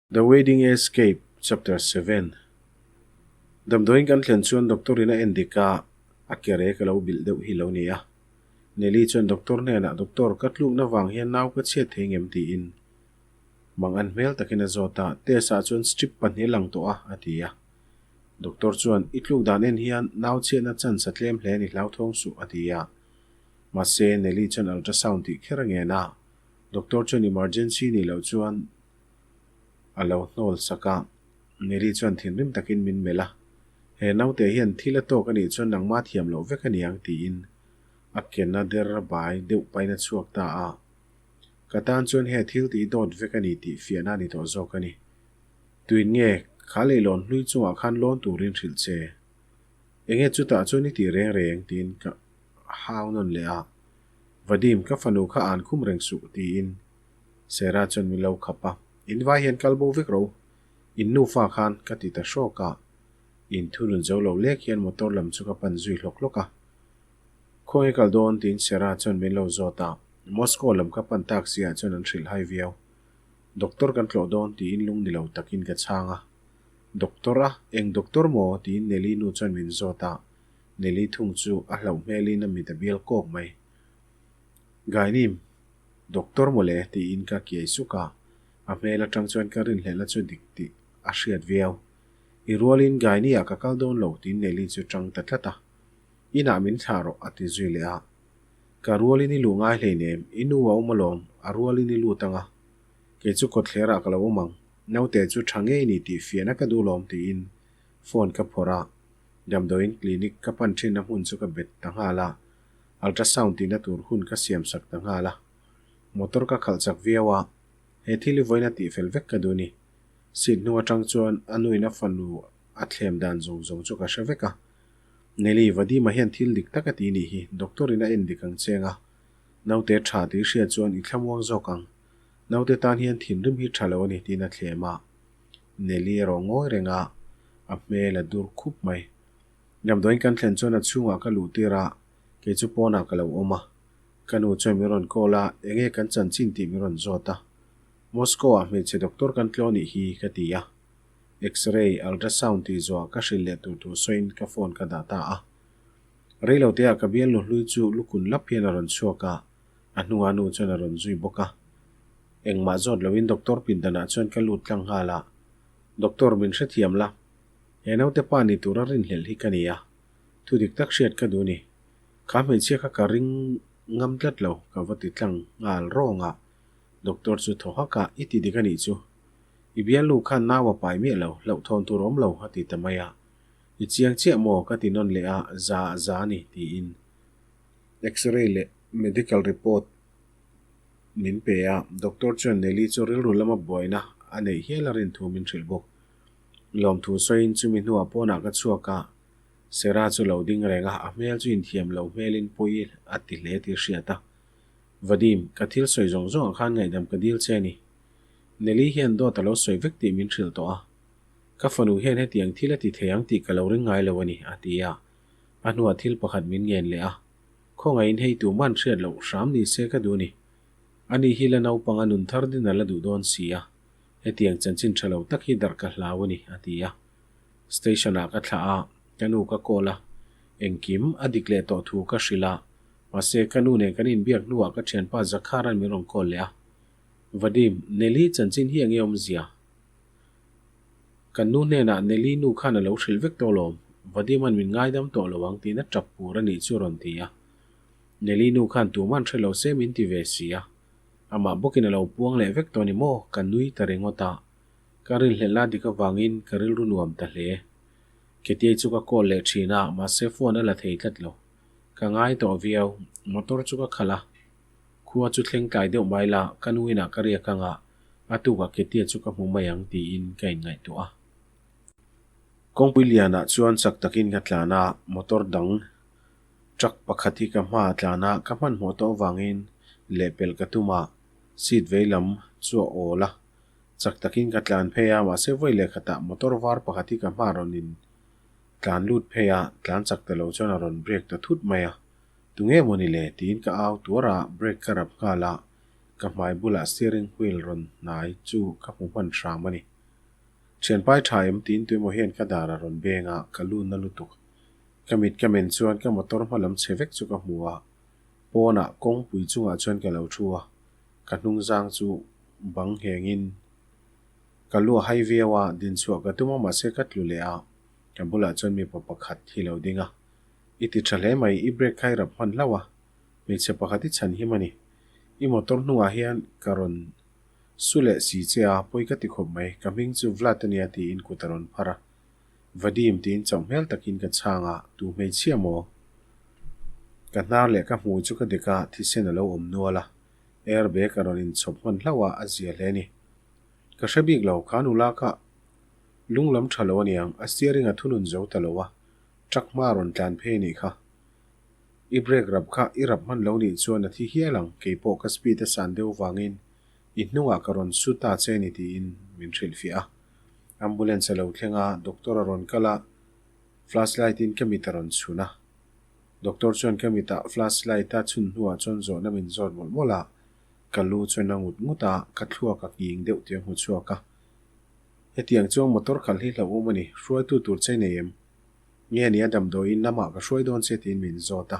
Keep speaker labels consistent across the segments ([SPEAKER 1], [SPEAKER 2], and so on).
[SPEAKER 1] The Wedding Escape, Chapter 7 Damdawiin kan thlen chuan doctor in a en dik a, a ke rek a lo bilh deuh hi lo ni a. Nelly chuan doctor hnenah, Doctor, ka tlukna vang hian nau ka chhiat thei ngem? tiin mang an hmel takin a zawt a, test ah chuan strip pahnih a lang tawh a, a ti a. Doctor chuan, I tluk dan en hian nau chhiatna chance a tlem hle a ni hlauthawng suh, a ti a. Mahse, Nelly chuan ultrasound tih kher a ngen a, doctor chuan emergency nih loh chuan A lo hnawl sak a, Nelly chuan thinrim takin min melh a, He naute hian thil a tawk a nih chuan nangmah thiam loh vek a niang tiin a kena der bai deuh pain a chhuak ta a. Ka tan chuan he thil tih dawt vek a ni tih fiahna a ni tawh zawk a ni. Tuin nge kha leihlawn hlui chungah khan lawn turin hrilh che? Enge chutah chuan i tih reng reng tiin ka hau nawn leh a, Vadim, ka fanu kha an khum reng suh tiin Sarah chuan min lo khap a, In vai hian kal bo vek ro, in nufa khan ka ti ta hrawk a. In thunun zo lo lek hian motor lam chu ka pan zui hlawk hlawk a. Khawnge kal dawn tiin Sarah chuan min lo zawt a, Moscow lam ka pan tak si ah chuan an hrilh hai viau. Doctor kan tlawh dawn tiin lung ni lo takin ka chhang a. Doctor a? Eng doctor maw? tiin Nelly nu chuan min zawt a, Nelly thung chu a hlauh hmelin a mit a bial kawk mai. Gainim, Doctor mawle tiin ka kiai suk a, a hmel atang chuan ka rinhlelhna chu dik tih a hriat viau. I rualin Gaini-ah ka kal dawn lo tiin Nelly chu tang ta tlat a. Inah min thlah rawh a ti zui leh a. Ka rualin i luh ngai hleinem, i nu a awm alawm, a rualin i lut ang a. Kei chu kawtthlerah ka lo awm ang, naute chu tha ngei ni tih fiahna ka duh lawm tiin phone ka phawrh a. Damdawiin clinic ka pan thinna hmun chu ka bet ta nghal a. Ultrasound tihna tur hun ka siam sak ta nghal a. Motor ka khalh chak viau a, he thil i vawiin a tihfel vek ka duh ni. Seat hnung atang chuan a nuin a fanu a thlem dan zawng zawng chu ka hre vek a. Nelly, Vadima hian thil dik tak a ti nih hi, doctor in a en dik ang cheng a. Naute tha tih hriat chuan i thlamuang zawk ang. Naute tan hian thinrim hi tha lo a ni tiin a thlem a. Nelly erawh ngawi reng a, a hmel a dur khup mai. Damdawiin kan thlen chuan a chhungah ka luh tir a, kei chu pawnah ka lo awm a. Ka nu chuan min rawn call a, enge kan chanchin tih min rawn zawt a. Moscow ah hmeichhe doctor kan tlaw nih hi ka ti a. X-ray, ultrasound tih zawhah ka hrilh leh tur thu sawiin ka phone ka dah ta a. Reiloteah ka bialnu hlui chu lukun lap hian a rawn chhuak a, a hnungah nu chuan a rawn zui bawk a. Engmah zawt loin doctor pindanah chuan ka lut tlang nghal a, Doctor min hrethiam la, He naute pa ni tura rinhlelh hi ka ni a, thu dik tak hriat ka duh ni. Kha hmeichhia kha ka ring ngam tlat lo, ka va ti tlang nghal rawng a. Doctor chu thaw hak a, I ti dik a nih chu. I bialnu khan nau a pai miah lo, hlauhthawn tur awm lo, a ti ta mai a. I chiang chiah maw? ka ti nawn leh a, za za a ni, tiin. X-ray leh medical report min pe a, doctor chuan Nelly chu rilru lama buaina a neih hial a rin thu min hrilh bawk. Lawmthu sawiin chumi hnuah pawnah ka chhuak a, Sarah chu lo ding reng a, a hmel chu inthiam lo hmelin pawi a ti hle tih a hriat a. Vadim, ka thil sawi zawng zawngah khan ngaihdam ka dil che a ni. Nelly hian dawt a lo sawi vek tih min hrilh tawh a. Ka fanu hian hetiang thil a ti thei ang tih ka lo ring ngai lo a ni, a ti a. A hnuah thil pakhat min ngen leh a. Khawngaihin hei tuman hriat loh hram ni se ka duh a ni. Ani hi la naupang a nun thar din a la duh dawn si a. Hetiang chanchin tha lo tak hi darh ka hlau a ni, a ti a. Station-ah ka thlah a, ka nu ka call a. Engkim a dik leh tawh thu ka hrilh a. Mahse, ka nu nen kan inbiak hnuah ka thianpa Zakhara'n min rawn call leh a. Vadim, Nelly chanchin hi enge awmzia? Kan nu hnenah Nelly nu khan a lo hrilh vek tawh lawm. Vadima'n min ngaidam tawh lo ang tiin a tap pur a nih chu a rawn ti a. Nelly nu khan tuman hre lo se min ti ve si a. Amah bawkin a lo puang leh vek tawh ni maw? Ka nui ta ringawt a. Ka rinhlelh la dik avangin ka rilru nuam ta hle. Ketiai chu ka call leh thin a, mahse phone a la thei tlat lo. Ka ngai tawh viau. Motor chu ka khalh a. Khua chu thleng tlai deuh mai la, ka nu inah ka riak anga a tukah Ketia chu ka hmu mai ang tiin ka inngaihtuah a. Kawngpui lianah chuan chak takin ka tlan a, motor dang Truck pakhat hi ka hma a tlan a, ka hmanhmawh tawh avangin lehpelh ka tum a, seat veilam chu a awl a. Chak takin ka tlan phei a, mahse vawi leh khatah motor var pakhat hi ka hma rawn in tlan lut phei a, tlan chak ta lo chuan a rawn brake ta thut mai a. Tunge maw ni le? tiin ka au tuar a, brake ka rap nghal a, ka hmai bulah steering wheel rawn hnai chu ka hmu hman hram a ni. Thianpai tha em tiin tuemaw hian ka dar a rawn beng a, ka lu na lutuk. Ka mit ka men chuan ka motor hma lam chhe vek chu ka hmu a, pawnah kawngpui chungah chuan ka lo thu a, ka hnungzang chu bang nghengin ka lu a hai viau a, dinchhuah ka tum a mahse ka tlu leh a, ka bulah chuan mipa pakhat hi lo ding a, I ti tha hle mai, i brake kha i rap hman hlauh a, hmeichhe pakhat i chhan him a ni. I motor hnungah hian ka rawn su leh si che a, pawi ka ti khawp mai, ka hming chu Vlad a nia tiin kut a rawn phar a. Vadim tiin chauh hmel takin ka chhang a, tu hmeichhia maw? Ka hnar leh ka hmui chu ka dek a, thisen a lo awm nual a, airbag a rawn inchhawp hman hlauh a, a zia hle a ni. Ka hre bik lo, kha nula kha lung lam tha lo aniang, a steering a thunun zo ta lo a, truck hma a rawn tlan phei a nih kha. I brake rap kha i rap hman lo nih chuan a thi hial ang, keipawh ka speed a san deuh vangin i hnungah ka rawn su ta che ni tiin min hrilhfiah a. Ambulance a lo thleng a, doctor a rawn kal a, flashlight in ka mit a rawn chhun a. Doctor chuan ka mitah flashlight a chhun hnuah chuan zawhna min zawt mawlh mawlh a, ka lu chuan a ngut ngut a, ka thluak a nghing deuh tih a hmu chhuak a. Hetiang chuan motor khalh hi hlauhawm a ni, hruaitu tur che nei em? Nge nia damdawiin lamah ka hruai dawn che tiin min zawt a.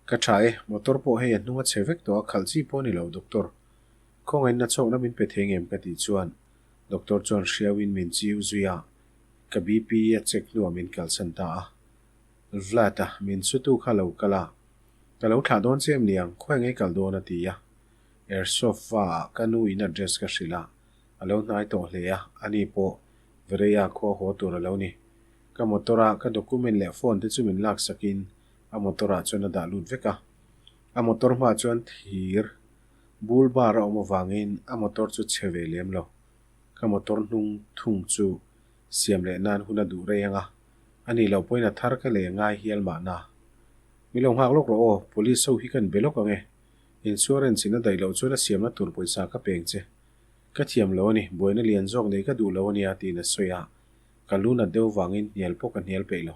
[SPEAKER 1] Ka tha e, motor pawh hei a hnung a che vek tawh a, khalh chi pawh a ni lo doctor. Khawngaihna chhawkna min pe thei ngem ka tih chuan doctor chuan hriauin min chiu zui a, ka BP a check hnuah min kalsan ta a. Vlad a, min sutu kha lo kal a, ka lo thlah dawn che em niang, khawi ngei kal dawn a ti a. Airsoft va ah ka nu in address ka hrilh a, a lo hnai tawh hle a, ani pawh Vereia khua haw tur a lo ni. Ka motor a ka document leh phone te chu min laksak in a motor ah chuan a dah lut vek a. A motor hma chuan thir bul bar a awm avangin a motor chu chhe ve lem lo. Ka motor hnung thung chu siam leh nan hun a duh rei ang a, a nih loh pawhin a thar ka lei ngai hial mahna. Mi lo nghak lawk rawh aw, police ho hi kan be lawk ang e. Insurance in a daih loh chuan a siamna tur pawisa ka peng che. Ka thiam lo a ni, buaina lian zawk nei ka duh lo a nia tiin a sawi a. Ka lu nat deuh vangin hnial pawh ka hnial peih lo.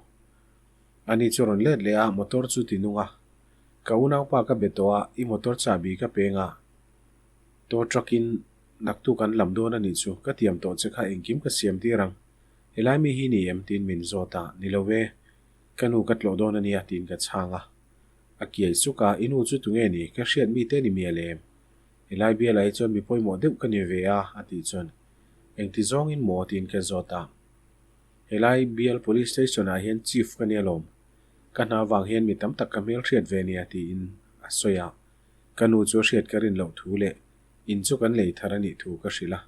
[SPEAKER 1] Ani chu rawn let leh a, motor chu ti nung a. Ka unaupa ka be tawh a, i motor chahbi ka peng a. Tow truck in naktuk an lam dawn a nih chu, ka tiam tawh che kha engkim ka siam tir ang. Helai mi hi ni em? tiin min zawt a, ni lo e, ka nu ka tlawh dawn a nia tiin ka chhang a. A kiai suk a, i nu chu tunge ni, ka hriat mi te ni mial em? Helai bialah hi chuan mi pawimawh deuh ka ni ve a, a tih chuan Engti zawngin maw? tiin ka zawt a. Helai bial Police Station ah hian Chief ka nia lawm. Ka hna vang hian mi tam tak ka hmelhriat ve nia tiin a sawi a. Ka nu chu a hriat ka rin loh thu leh in chu kan lei thar a nih thu ka hrilh a.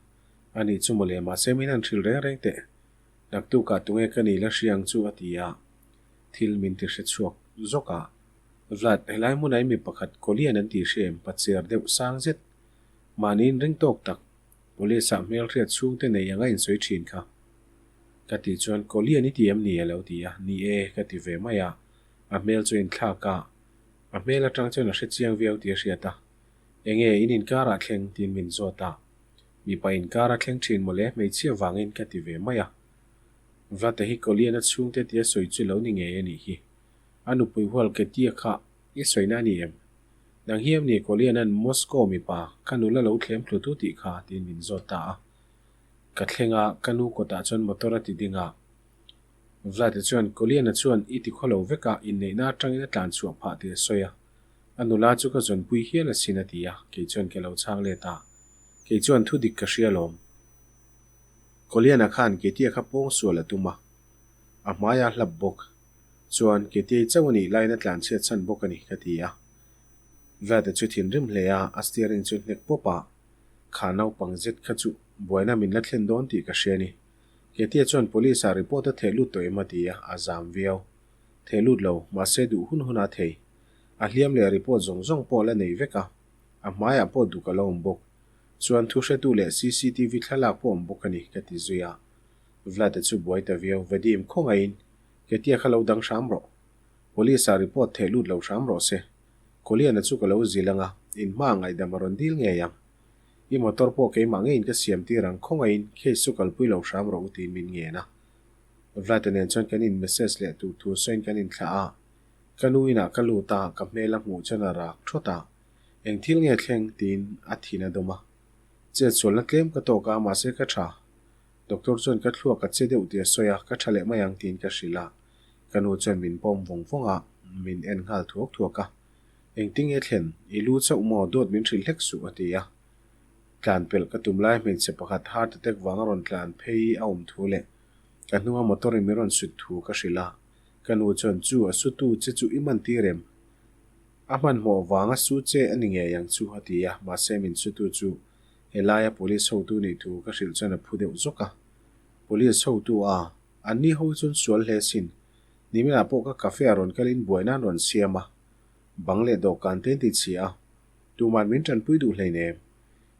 [SPEAKER 1] A nih chu mawle mahse min han hrilh reng reng teh. Naktukah tunge ka ni la hria ang chu a ti a. Thil min ti hre chhuak zawk a. Vlad, helai hmunah i mi pakhat Kawlian an tih hria em? Pacher deuh sang zet. Mahniin ring tawk tak. Police ah hmelhriat chhungte nei anga insawi thin kha. Ka tih chuan Kawlian i ti em ni a lo ti a, ni e ka ti ve mai a, a hmel chu inthlak a, a hmel atang chuan a hre chiang viau tih a hriat a, Enge in inkar ah thleng tiin min zawt a, mipa inkar a thleng thin mawle hmeichhia vangin ka ti ve mai a. Vlata hi Kawlian a chhungte tia sawi chu lo ni ngei a nih hi. A nupui hual Ketia kha i sawina a ni em? Nang hi em ni Kawliana'n Moscow mipa ka nula lo thlem thlu tu tih kha tiin min zawt ta a. Ka thleng a, ka nu kawtah chuan motor a ti ding a. Vlad-a chuan Kawliana chuan i ti khawlo vek a, inneihna atangin a tlan chhuah phah tih a sawi a. A nula chu ka zawnpui hial asin a ti a, kei chuan ka lo chhang let a. Kei chuan thu dik ka hria lawm. Kawliana khan Ketia kha pawng sual a tum a, a hmai a hlap bawk. Chuan, Ketia i chauh a nih laiin a tlanchhiat chhan bawk a ni, ka ti a. Vlad-a chu thinrim hle a, a steering chu hnek pawp a, Kha naupang zet kha chu buaina min la thlen dawn tih ka hria a ni. Ketia chuan police ah report a theh lut tawh em a ti a, a zam viau. Theh lut lo, mahse duh hun hun a thei. A hliam leh report zawng zawng pawh la nei vek a, a hmaiah pawh duk a la awm bawk. Chuan thu hretu leh cctv thlalak pawh awm bawk a ni, ka ti zui a. Vlad-a chu buai ta viau, Vadim, khawngaihin Ketia kha lo dang hram rawh. Police ah report theh lut lo hram rawh se. Kawliana chu ka lo zil anga, in hma ngaihdam a rawn dil ngei ang. I motor pawh keimah ngeiin ka siam tir ang, khawngaihin case chu kalpui lo hram rawh u tiin min ngen a. Vlad-a nen chuan kan in message leh tur thu sawiin kan inthlah a. Ka nu inah ka lut a, ka hmel a hmuh chuan a rak thawt a. Eng thil nge thleng? tiin a thin a dawm a. Chet sualna tlem ka tawk a, mahse ka tha. Doctor chuan ka thluak a che deuh tih a sawi a, ka tha leh mai ang tiin ka hrilh a. Ka nu chuan min pawm vawng vawng a, min en nghal thuak thuak a. Engtinge thlen, i lu chauh maw dawt min hrilh hlek suh a ti a. Tlan pelh ka tum lai hmeichhe pakhat heart attack vang a rawn tlan phei a awm thu leh ka hnunga motor in min rawn sut thu ka hrilh a. Ka nu chuan chu a sutu che chu i man tir em? A hmanhmawh vanga su che a ni ngei ang chu a ti a, mahse min sutu chu helaia police hotu nih thu ka hrilh chuan a phu deuh zawk a. Police hotu a, an ni ho chuan sual hle sin. Niminah pawh ka cafe ah rawn kalin buaina an rawn siam a, bang leh dawhkan te an ti chhia a, tuman min tanpui duh hleinem.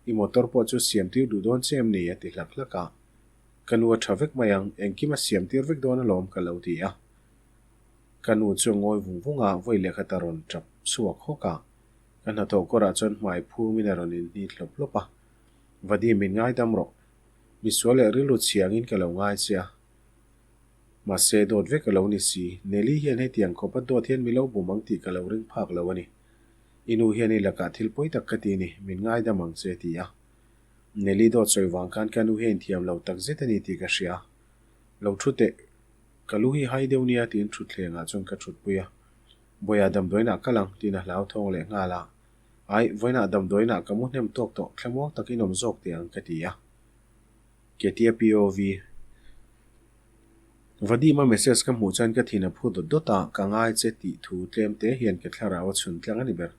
[SPEAKER 1] I motor pawh chu siam tir duh dawn che em ni? a ti hlak hlak a. Ka nu a tha vek mai ang, engkim a siam tir vek dawn alawm ka lo ti a. Ka nu chu a ngawi vung vung a, vawi leh khat a rawn tap chhuak hawk a. Ka hnathawh kawrah chuan hmai phumin a rawn inhnit hlawp hlawp a. Vadi min ngaidam rawh. Misual leh rilru chhiangin ka lo ngai che a. Mahse, dawt vek a lo ni si. Nelly hian hetiang khawpa dawt hian mi lo bum ang tih ka lo ring phak lo a ni. I nu hian i lakah thil pawi tak ka ti ni, min ngaidam ang che a ti a. Nelly dawt sawi vang khan ka nu hi a inthiam lo takzet a ni tih ka hria. Lo thu teh. Ka lu hi hai deuh nia tiin thutthlengah chuan ka thutpui a. Bawiah damdawiinah kal ang tiin a hlauthawng leh nghal a. Aih, vawiinah damdawiinah ka mu hnem tawk tawh, thlamuang takin awm zawk teh ang ka ti a. Ketia POV. Vadima message ka hmuh chuan ka thin a phu dawt dawt a, ka ngai che tih thu tlem te hian ka thlarau a chhun tlang a ni ber.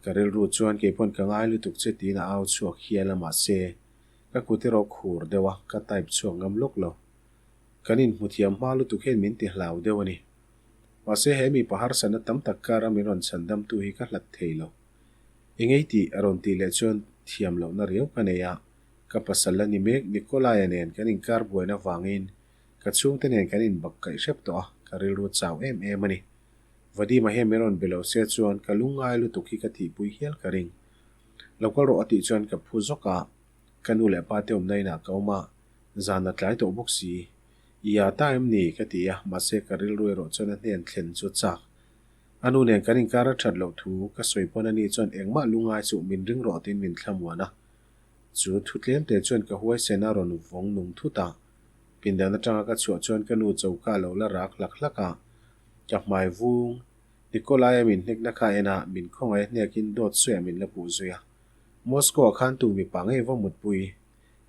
[SPEAKER 1] Ka rilru chuan keipawn ka ngai lutuk che tiin a au chhuak hial a mahse, ka kut erawh khur deuh a, ka type chhuak ngam lawk lo. Kan inhmu thiam hma lutuk hian min ti hlau deuh a ni. Mahse he mipa harsatna tam tak kara min rawn chhan damtu hi ka hlat thei lo. Engei tih a rawn tih leh chuan thiam lohna riau ka nei a, ka pasal la ni mek Nikolai-a nen kan inkar buaina vangin ka chhungte nen kan inbak kaih hrep tawh a, ka rilru chau em em a ni. Vadima hian min rawn be lo se chuan ka lungngai lutuk hi ka thihpui hial ka ring. Lo kal rawh a tih chuan ka phu zawk a, ka nu leh pa te awmna inah ka awm a, Zan a tlai tawh bawk si. I a ta em ni? ka ti a, mahse ka rilru erawh chuan a hnen thlen chu a chak. A nu nen kan inkar a that loh thu ka sawi pawn ani chuan engmah lungngai chuh min ring rawh tiin min thlamuan a. Chu thu tlem te chuan ka huaisen a rawn vawng nung thut a. Pindan atanga ka chhuah chuan ka nu choka a lo la rak hlak hlak a. Ka hmai vung, Nikolai-a min hnekna kha en a, min khawngaih a hnekin dawt sawiah min la puh zui a. Moscow-ah khan tu mipa ngei va mutpui?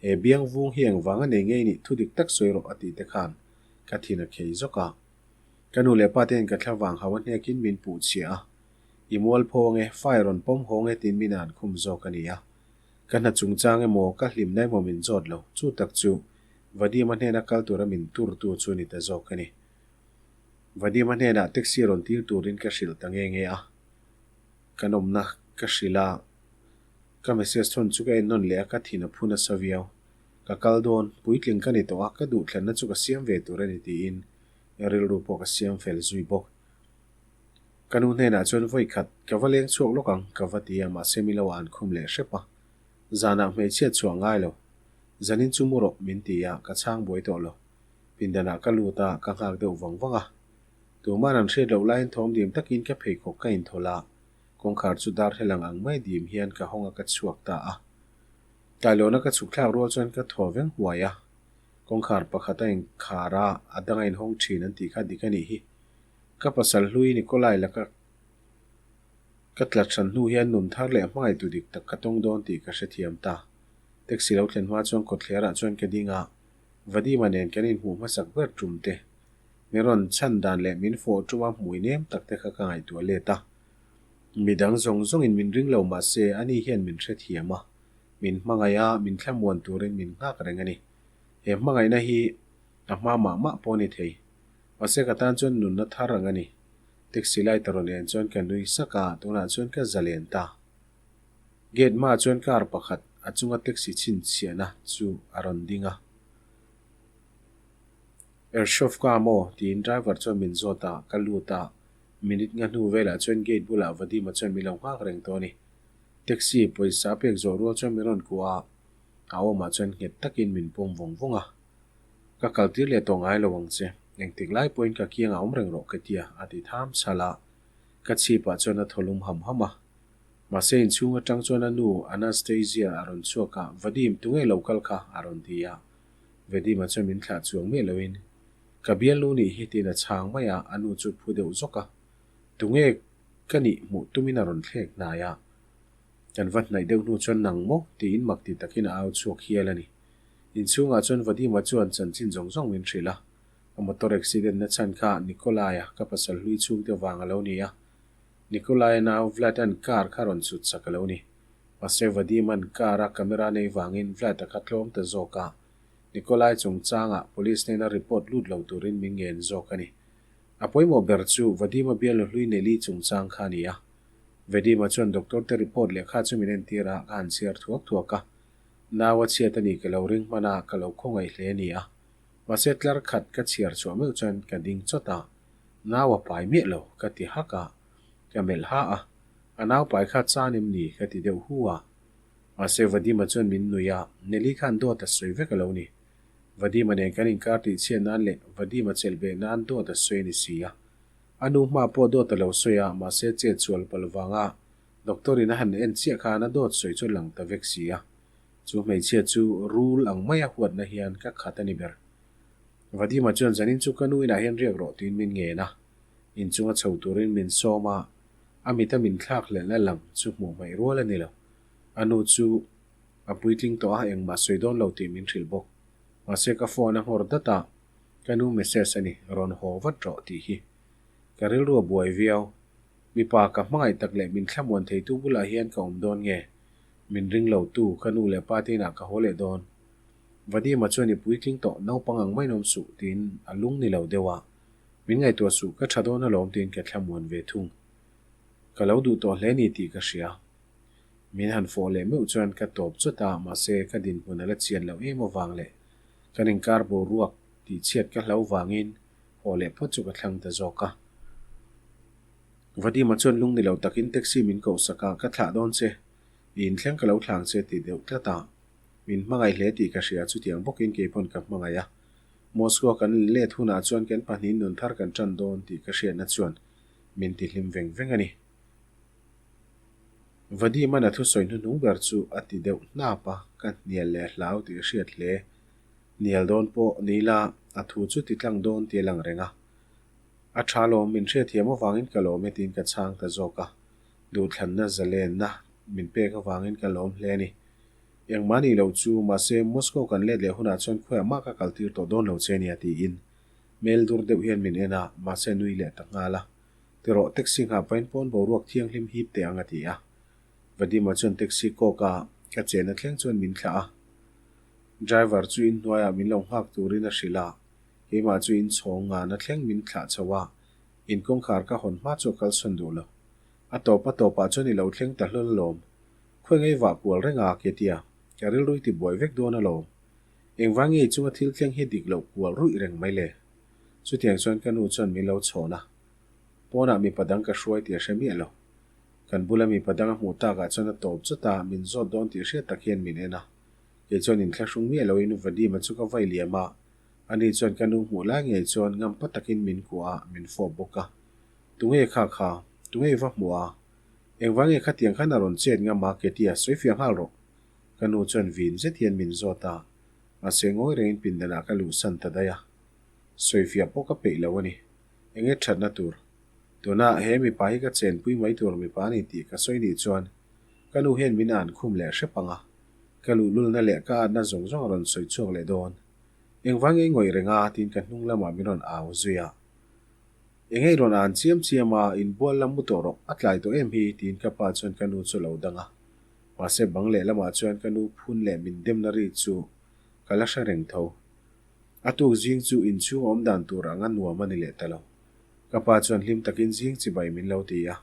[SPEAKER 1] He biang vung hi engvang a nei ngei nih thu dik tak sawi rawh a tih te khan ka thin a khei zawk a. Ka nu leh pa te hian ka thla vang hau a hnekin min puh chhiah a. I mual pho ange, fire rawn pawm haw nge tiin min an khum zawk a ni a. Ka hna chungchang emaw, ka hlimna emaw min zawt lo, chu tak chu Vadim-a hnena kal tura min tur tu chu ni ta zawk a ni. Vadim-a hnenah taxi rawn tir turin ka hrilh ta nge nge a. Ka nawmna ka hrilh a. Ka message thawn chu ka en nawn leh a, ka thin a phu nasa viau. Ka kal dawn, puitling ka ni tawh a, ka duhthlanna chu ka siam ve tur a ni tiin rilru pawh ka siam fel zui bawk. Ka nu hnenah chuan vawi khat ka va leng chhuak lawk ang ka va ti a, mahse mi lo an khum leh hrep a. Zanah hmeichhia chhuah ngai lo. Zanin chu mu rawh min ti a, ka chhang buai tawh lo. Pindanah ka lut a, ka nghak deuh vang vang a. Tuman an hriat loh laiin thawm dim takin ka pheikhawk ka inthawlh a. Kawngkhar chu darthlalang ang mai dim hian ka hawng a ka chhuak ta a. Tailawn-a ka chhuk thlak rual chuan ka thaw veng huai a. Kawngkhar pakhat a inkhar a, a dang a inhawng thin an tih kha dik a nih hi. Ka pasal hlui Nikolai laka ka tla hran hnu hian nun thar leh hmangaihtu dik tak ka tawng dawn tih ka hrethiam ta. Taxi lo thlen hma chuan kawtthlerah chuan ka ding a, Vadima nen kan inhmuh hmasak ber tum te. Min rawn chhan dan leh min fawh tuma hmui nem tak te kha ka ngaihtuah let a. Mi dang zawng zawngin min ring lo mah se ani hian min hrethiam a, min hmangaih a, min thlamuan turin min nghak reng a ni. He hmangaihna hi a hma mah mah pawh a ni thei. Mahse ka tan chuan nunna thar ang a ni. Taxi light a rawn en chuan ka nui sak a, tunah chuan ka zalen ta. Gate hmaah chuan car pakhat a chunga taxi chhinchhiahna chu a rawn ding a. Ershovka maw? tiin driver chuan min zawt a, ka lut a. Minute nga hnu velah chuan gate bulah Vadima chuan min lo nghak reng tawh a ni. Taxi pawisa pek zawh rual chuan min rawn kuah a, a awmah chuan nghet takin min pawm vawng vawng a. Ka kaltir leh tawh ngai lo ang che, engtik lai pawhin ka kiangah awm reng rawh ka tia, a ti tham chhal a. Ka chhipah chuan a thaw lum ham ham a. Mahse inchhung atang chuan a nu Anastasia a rawn chhuak a, Vadim, tunge lo kal kha? a rawn ti a. Vedima chuan min thlah chuang miah loin, Ka bialnu nih hi tiin a chhang mai a, a nu chu phu deuh zawk a. Tunge ka nih hmuh tumin a rawn thlek hnai a. Kan va hnaih deuh hnu chuan nang maw? tiin mak ti takin a au chhuak hial a ni. Inchhungah chuan Vadima chuan chanchin zawng zawng min hrilh a. A motor accident na chhan kha Nikolai-a ka pasal hlui chhungte vang a lo ni a. Nikolai-a nau Vlad-a'n car kha rawn chhut sak a lo ni. Mahse Vadim-a'n car a camera nei vangin Vlad-a kha tlawm ta zawk a. Nikolai chungchangah police hnena report lut lo turin min ngen zawk a ni. A pawimawh ber chu Vadim-a bialnu hlui Nelly chungchang kha a ni a. Vadim-a chuan doctor te report lehkha chu min entir a, ka han chhiar thuak thuak a. Nau a chhiat a ni ka lo ring hman a, ka lo khawngaih hle a ni a. Mahse tlar khat ka chhiar chhuah meuh chuan ka ding chawt a, nau a pai miah lo ka ti hak a, ka melh ha a, a nau pai kha chan em ni ka ti deuh hu a. Mahse Vadima chuan min nuih a, Nelly khan dawt a sawi vek a lo ni. Vadima nen kan inkar tih chhiat nan leh Vadima chelh beh nan dawt a sawi a ni si a. A nu hma pawh dawt a lo sawi a, mahse chet sual palh vanga doctor in a han en chiah khan a dawt sawi chu a lang ta vek si a. Chu hmeichhia chu rul ang maia huatna hian ka khat a ni ber. Vadima chuan zanin chu ka nu inah hian riak rawh tiin min ngen a, inchunga chho turin min sawm a, a mita min thlak hlelhna lang chu hmuh hmaih rual a ni lo. A nu chu a puitling tawh a, engmah sawi dawn lo tih min hrilh bawk. Mahse ka phone a nghawr dat a, ka nu message a ni, rawn haw vat rawh tih hi. Ka rilru a buai viau. Mipa ka hmangaih tak leh min thlamuan theitu bulah hian ka awm dawn nge? Min ring lo tu, ka nu leh pa te inah ka haw leh dawn. Vadima chuan i puitling tawh, naupang ang mai nawm suh, tiin a lung ni lo deuh a. Min ngaihtuah suh, ka tha dawn alawm tiin ka thlamuan ve thung. Ka lo duh tawh hle ni tih ka hria. Min han fawh leh meuh chuan ka tawp chawt a, mahse ka dinhmun a la chian loh em avang leh kan inkar boruak tih chhiat ka hlo vangin haw leh phawt chu ka thlang ta zawk a. Vadima chuan lung ni lo takin taxi min koh sak a, ka thlah dawn che, i inthleng ka lo thlang che ti deuh tlat a. Min hmangaih hle tih ka hria, chutiang bawkin keipawn ka hmangaih a. Moscow kan let hunah chuan kan pahnihin nun thar kan tan dawn tih ka hriatna chuan min ti hlim veng veng a ni. Vadima'n a thusawi hnuhnung ber chu a ti deuh hnap a, ka hnial leh hlau tih a hriat hle. Hnial dawn pawh ni ila a thu chu ti tlang dawn tih a lang reng a. A tha lawm, min hriatthiam avangin ka lawm e tiin ka chhang ta zawk a. Duhthlanna zalenna min pek avangin ka lawm hle a ni. Engmah nih loh chu, mahse Moscow kan let leh hunah chuan khawiah mah ka kaltir tawh dawn lo che nia tiin hmel dur deuh hian min en a, mahse nui leh ta nghal a. Tirawh, taxi nghah pahin pawn boruak thianghlim hip teh ang a ti a. Vadima chuan taxi kawk a, ka chenna thleng chuan min thlah a. Driver chu inhnuaiah min lo nghak turin a hrilh a. Keimah chu inchhawng ngana thleng min thlah chho a, in kawngkhar ka hawn hma chu a kalsawn duh lo. A tawp a tawpah chuan i lo thleng ta hlawl alawm. Khawi ngei vah kual reng a, Ketia, ka rilru i ti buai vek dawn alawm. Engvang nge i chunga thil thleng hi dik loh kual ruih reng mai le? Chutiang chuan ka nu chuan min lo chhawn a. Pawnah mipa dang ka hruai tih a hre miah lo. Kan bula mipa dang a hmuh takah chuan a tawp chawt a, min zawt dawn tih hriat tak hian min en a. Kei chuan inthlahrung miah loin Vadima chu ka vai liam a, Ani chuan ka nu hmuh lai ngei chuan ngampa takin min kuah a, min fawp bawk a. Tunge kha kha? Tunge i va hmuh a? Engvang nge khatiang khan a rawn chet ngam a Ketia, sawi fiah nghal rawh. Ka nu chuan vin zet hian min zawt a, mahse ngawi rengin pindanah ka luhsan ta daih a. Sawi fiah pawh ka peih lo a ni. Enge thatna tur? Tuna he mipa hi ka chenpui mai tur mipa a ni tih ka sawi nih chuan ka nu hian min an khum leh hrep ang a, ka luhlulna leh ka atna zawng zawng a rawn sawi chhuak leh dawn. Engvang nge i ngawih reng a? tiin ka hnung lamah min rawn au zui a. Enge i rawn an chiam chiam a, inbual lam mu tawh rawh, a tlai tawh em hi? tiin ka pa chuan ka nu chu a lo dang a. Mahse bang leh lamah chuan ka nu phun leh min demna ri chu ka la hre reng tho. A tuk zing chu inchhung a awm dan tur anga nuam a ni leh ta lo. Ka pa chuan hlim takin zing chibai min lo ti a.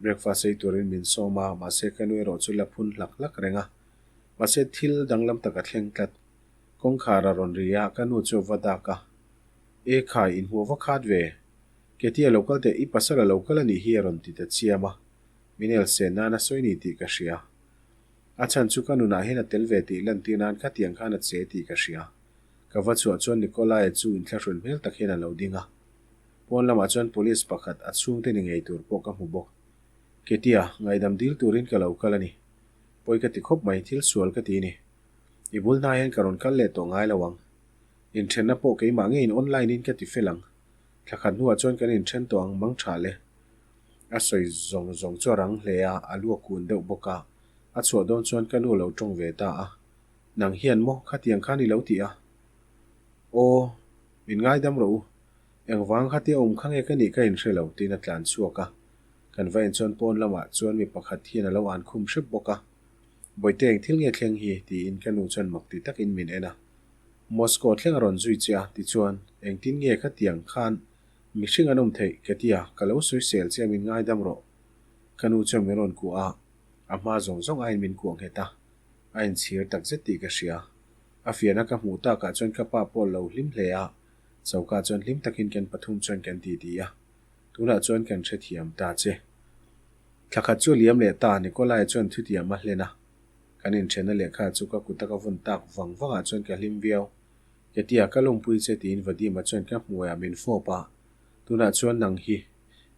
[SPEAKER 1] Breakfast ei turin min sawm a, mahse ka nu erawh chu la phun hlak hlak reng a. Mahse thil danglam tak a thleng tlat. Kawngkhar a rawn ri a, ka nu chu a va dak a. E khai, inhmuh va khat ve. Ketia lo kal teh, i pasal a lo kal a nih hi a rawn ti ta chiam a. Min elsen nan a sawi ni tih ka hria. A chhan chu ka nunah hian a tel ve tih lantir nan khatiang khan a che tih ka hria. Ka va chhuah chuan Nikolai-a chu inthlahrun hmel tak hian a lo ding a. Pawn lamah chuan police pakhat a chhungte ni ngei tur pawh ka hmu bawk. Ketia, ngaihdam dil turin ka lo kal a ni. Pawi ka ti khawp mai, thil sual ka ti ni. I bul hna hian ka rawn kal leh tawh ngai lo ang. Inthenna pawh keimah ngeiin online in ka ti fel ang. Thla khat hnuah chuan kan inthen tawh ang mang tha le. A sawi zawng zawng chu a rang hle a, a lu a kun deuh bawk a. A chhuah dawn chuan ka nu a lo tawng ve ta a. Nang hian maw khatiang khan i lo ti a? Aw, min ngaidam rawh u. Engvang khatia awm kha nge ka nih ka inhre lo tiin a tlan chhuak a. Kan va en chuan pawn lamah chuan mi pakhat hian a lo an khum hrep bawk a. Bawihte eng thil nge thleng hi? tiin ka nu chuan mak ti takin min en a. Moscow thleng a rawn zui che a, tichuan, engtin nge khatiang khan mihring an awm theih? ka ti a, ka lo sawisel che a min ngaidam rawh. Ka nu chuan min rawn kuah a, a hma zawng zawng aiin min kuah nghet a, a inchhir takzet tih ka hria. A fiahna ka hmuh takah chuan ka pa pawh lo hlim hle a, choka chuan hlim takin kan pathum chuan kan titi a, tunah chuan kan hrethiam ta che. Thla khat chu a liam leh ta, Nikolai chuan thutiam a hlen a. Kan inthenna lehkha chu ka kuta ka vun tak vang vangah chuan ka hlim viau. Ketia ka lawmpui che tiin Vadima chuan ka hmuaiah min fawp a, tunah chuan nang hi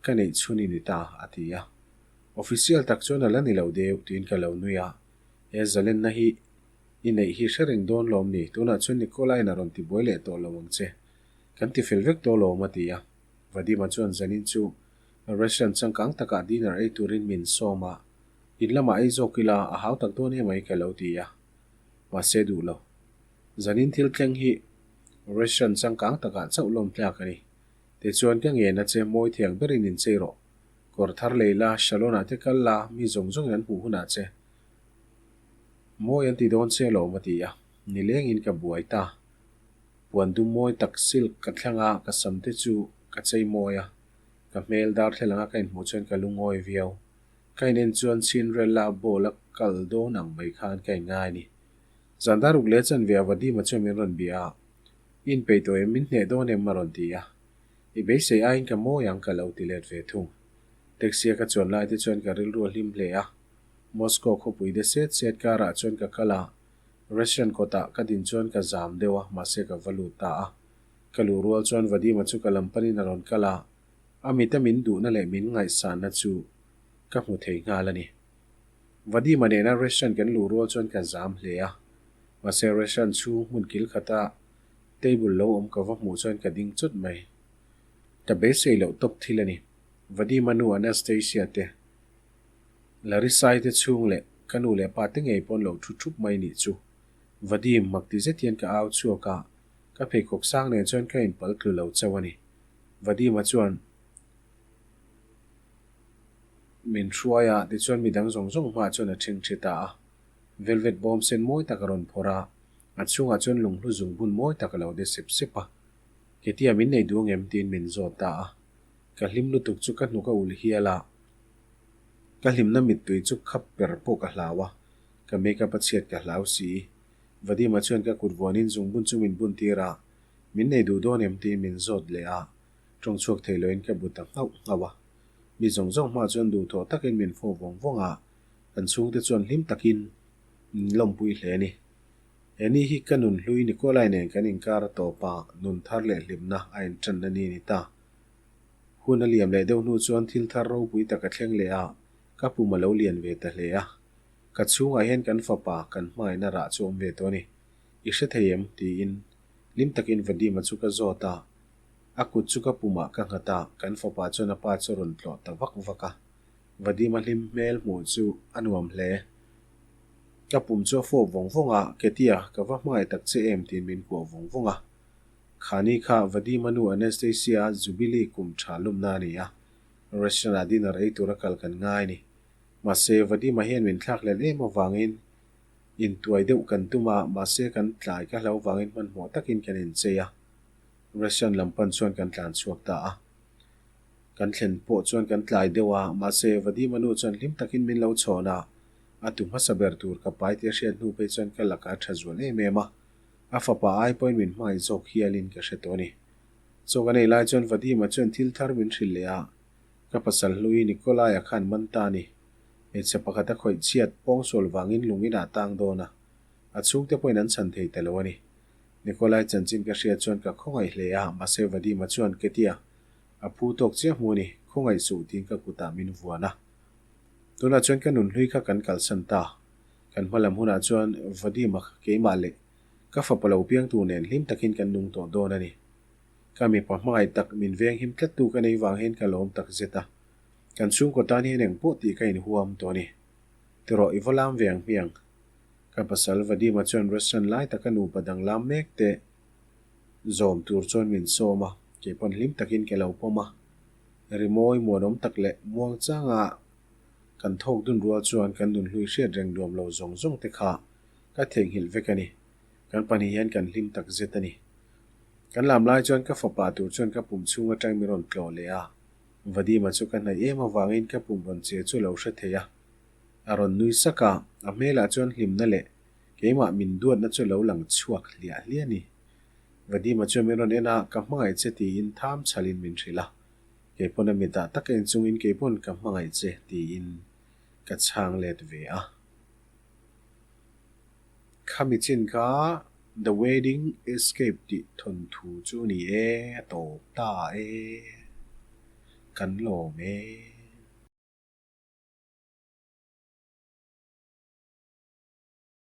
[SPEAKER 1] ka neih chhun i ni ta, a ti a. Official tak chuan a la ni lo deuh tiin ka lo nui a, he zalenna hi i neih hi hre reng dawn lawm ni, tunah chuan Nikolai-in a rawn tibuai leh tawh lo ang che, kan ti fel vek tawh lawm, a ti a. Vadima chuan zanin chu restaurant changkang takah dinner ei turin min sawm a, In lamah ei zawk ila a hau tak dawn emai ka lo ti a, mahse duh lo. Zanin thil thleng hi restaurant changkang takah chauh lawm tlak a ni. Tichuan ka ngen a che mawi thiang berin in chei rawh. Kawr thar lei la, salon ah te kal la, mi zawng zawngin an hmuh hunah che mawi an ti dawn che alawm a ti a, nilengin ka buai ta. Puan dum mawi tak silk ka thlang a, ka sam te chu ka chei mawi a, ka hmel darthlalang a ka inhmuh chuan ka lungawi viau. Ka inen chuan Cinderella ball a kal dawn ang mai khan ka inngai a ni. Zan dar uk leh chanve a Vadima chuan min rawn bia a, I inpeih tawh em? Min hneh dawn em? a rawn ti a. I beisei aiin ka mawi ang ka lo ti let ve thung. Taxi a ka chuan lai te chuan ka rilru a hlim hle a. Moscow khawpui de set set karah chuan ka kal a, restaurant kawtah ka din chuan ka zam deuh a, mahse ka va lut ta a. Ka luh rual chuan Vadima chu ka lam panin a rawn kal a, A mita min duhna leh min ngaihsanna chu ka hmu thei nghal a ni. Vadima nena restaurant kan luh rual chuan ka zam hle a, mahse restaurant chhung hmun kil khata table lo awm ka va hmuh chuan ka ding chawt mai. Ka beisei loh tawp thil a ni. Vadima nu Anastasia te, Larisai te chhung leh ka nu leh pa te ngei pawn lo thu thup mai nih chu. Vadim, mak ti zet hian ka au chhuak a, ka pheikhawk sang nen chuan ka inpal tlu lo chauh a ni. Vadima chuan min hruai a, tichuan midang zawng zawng hmaah chuan a ṭhingṭhi ta a. Velvet bawm sen mawi tak a rawn phawrh a, a chhungah chuan lunghlu zungbun mawi tak a lo de sep sep a. Ketia min nei duh angem? tiin min zawt ta a. Ka hlim lutuk chu ka hnuk a ulh hial a, ka hlimna mittui chu khap per pawh ka hlau a, ka makeup a chhiat ka hlau si. Vadima chuan ka kut vuanin zungbun chu min bun tir a, Min nei duh dawn em tiin min zawt leh a, tawng chhuak thei loin ka bu ta nghauh nghauh a. Mi zawng zawng hma chuan duhthawh takin min fawh vawng vawng a, kan chhungte chuan hlim takin min lawmpui hle a ni. He ni hi ka nun hlui Nikolai nen kan inkar a tawp a, nun thar leh hlimna a inṭanna ni a ni ta. Hun a liam leh deuh hnu chuan thil thar ropui tak a thleng leh a, ka pum a lo lian ve ta hle a. Ka chhungah hian kan fapa kan hmangaihna rah chu a awm ve tawh a ni. I hre thei em? tiin Hlim takin Vadima chu ka zawt a, a kut chu ka pumah ka nghat a, kan fapa chuan a pa chu a rawn tlawh ta vak vak a. Vadima hlim hmel hmuh chu a nuam hle. Ka pum chu a fawp vawng vawng a, Ketia, ka va hmangaih tak che em tiin min kuah vawng vawng a. Khani kha Vadima nu Anastasia Jubilee kum tha lumna a ni a, restaurant ah dinner ei tura kal kan ngai a ni. Mahse, Vadima hian min thlakhlelh em avangin Intuai deuh kan tum a, mahse kan tlai ka hlo vangin hmanhmawh takin kan inchei a. Restaurant lam pan chuan kan tlan chhuak ta a. Kan thlen pawh chuan kan tlai deuh a, mahse Vadima nu chuan hlim takin min lo chhawn a, a tu hmasa ber tur ka pai tih a hriat hnu phei chuan ka lakah a tha zual em em a, a fapa ai pawhin min hmangaih zawk hialin ka hre tawh a ni. Chaw kan ei lai chuan Vadima chuan thil thar min hrilh leh a, ka pasal hlui Nikolai-a khan man ta a ni. Hmeichhe pakhat a khawih chhiat pawngsual vangin lung inah a tang dawn a, a chhungte pawhin an chhan thei ta lo a ni. Nikolai chanchin ka hriat chuan ka khawngaih hle a, mahse Vadima chuan Ketia, a phu tawk chiah hmu a ni, khawngaih suh tiin ka kutah min vuan a. Tunah chuan ka nunhlui kha kan kalsan ta. Kan hmalam hunah chuan Vadima kha keimah leh. Ka fapa lo piang tur nen hlim takin kan nung tawh dawn a ni. Ka mipa hmangaih tak min veng him tlattu ka nei vang hian ka lawm tak zet a. Kan chhungkaw tan hian engpawh tih ka inhuam tawh a ni. Tirawh i va lam ve ang hmiang. Ka pasal Vadima chuan restaurant lai taka nupa danglam mek te zawm tur chuan min sawm a, kei pawn hlim takin ke lo pawm a. Rimawi muanawm tak leh muangchanga kan thawk dun rual chuan kan nunhlui hriat reng nuam lo zawng zawng te kha ka theihnghilh vek a ni. Kan pahnih hian kan hlim tak zet a ni. Kan lam lai chuan ka fapa tur chuan ka pum chhung atang min rawn tlawh leh a. Vadima chu ka hnaih em avangin ka pum rawn che chu lo hre thei a. A rawn nui sak a, a hmelah chuan hlimna leh keimah min duatna chu lo lang chhuak hliah hliah a ni. Vadima chuan min rawn en a, ka hmangaih che tiin tham chhalin min hrilh a. Keipawn a mitah tak en chungin keipawn ka hmangaih che tiin ka chhang let ve a. Khami chin kha The Wedding Escape tih thawnthu chu ni e, a tawp ta e, kan lawm e.